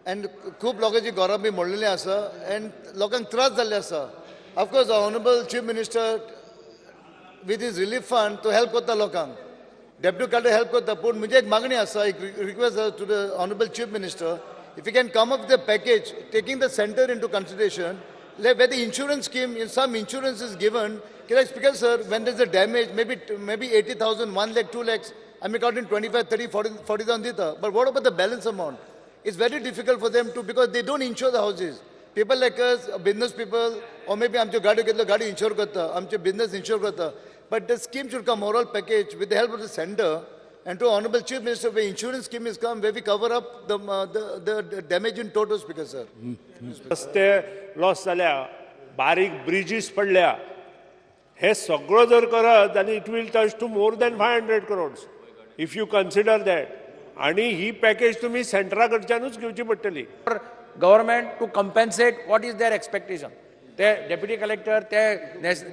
And खूब लोकांची घरां बी मोडलेली आसा अँड लोकांक त्रास जाल्ले आसा. Of course, honourable Chief Minister with his relief fund तो हेल्प करता लोकांक, डेप्युटी कलेक्टर हेल्प करता. पूण म्हजी एक मागणी आसा, एक रिक्वेस्ट आसा to the honourable Chief Minister, if you can come up the package taking the centre into consideration, where the insurance scheme, in some insurance is given. कित्याक, Speaker sir, when there is a damage, maybe 80,000, 1 lakh, 2 lakhs, आमी काडून 25, 30, 40, 40,000 दिता, but what about the balance amount? It's very difficult for them to, because they don't insure the houses. People like us, business people, or maybe आमच्यो गाडयो घेतल्यो, गाडी इन्शोर करता, आमचे business इन्शोर करता, but the scheme should come, overall package with the help of the centre and to honourable Chief Minister, where insurance scheme is come, where we cover up the damage in total, Speaker sir. रस्ते loss जाल्या, बारीक bridges पडल्या, हे सगळं जर करत जाल्यार it will touch to more than 500 crores if you consider that. आणि ही पॅकेज तुमी सेंटरा कडच्यानूच घेवची पडटली. Government to compensate what is their expectation. ते डेप्युटी कलेक्टर ते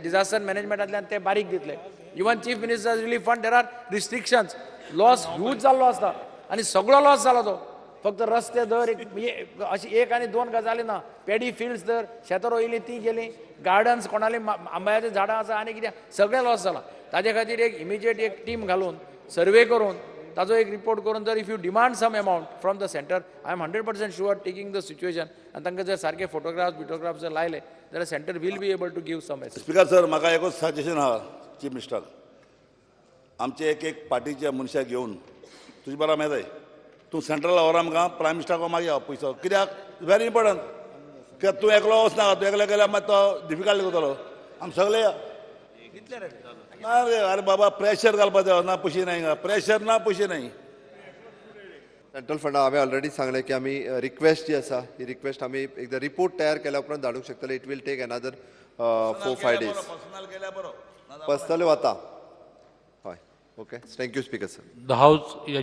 डिझास्टर मॅनेजमेंटांतल्यान ते बारीक दितले. Even Chief Minister Relief Fund, there are restrictions. Loss huge जाल्लो आसता आनी सगळो लॉस जालो तो. फक्त रस्ते धर, एक अशी एक आनी दोन गजाली ना. पेडी फिल्ड्स धर, शेतां रोयलीं ती गेली, गार्डन्स कोणाली आंब्याची झाडां आसा आनी कितें सगळें लॉस जाला. ताजे खातीर एक इमिजिएट एक टीम घालून सर्वे करून ताजो एक रिपोर्ट करून जर if you demand some amount from the centre, I am 100% sure, taking the situation आनी तांकां जर सारके फोटोग्राफ्स बिटोग्राफ्स जर लायले जाल्यार centre will be able to give some. Speaker sir, म्हाका एकूच सजेशन आहा चीफ मिनिस्टराक. आमचे एक एक पार्टीच्या मनशाक घेवन तुजे बरा मेळटाय, तूं सेंट्रल व्हर आमकां, प्रायम मिनिस्टराक मागया पयसो. कित्याक व्हेरी इम्पॉर्टंट, कित्याक तूं एकलो वचनाका. तूं एकलो गेल्यार मागीर तो डिफिकल्ट जातलो. आमी सगळे या ना रे. अरे बाबा, प्रेशर घालपाचें ना, पयशे नाही प्रेशर ना, पयशे नाही. सेंट्रल फंडा हांवें ऑलरेडी सांगलें की आमी रिक्वेस्ट जी आसा, ही रिक्वेस्ट आमी एकदां रिपोर्ट तयार केल्या उपरांत धाडूंक शकतले. It will take another 4-5 days. Personal गेल्यार बरो. पर्सनली वता, हय. Okay, thank you, Speaker sir. The House is adjourned.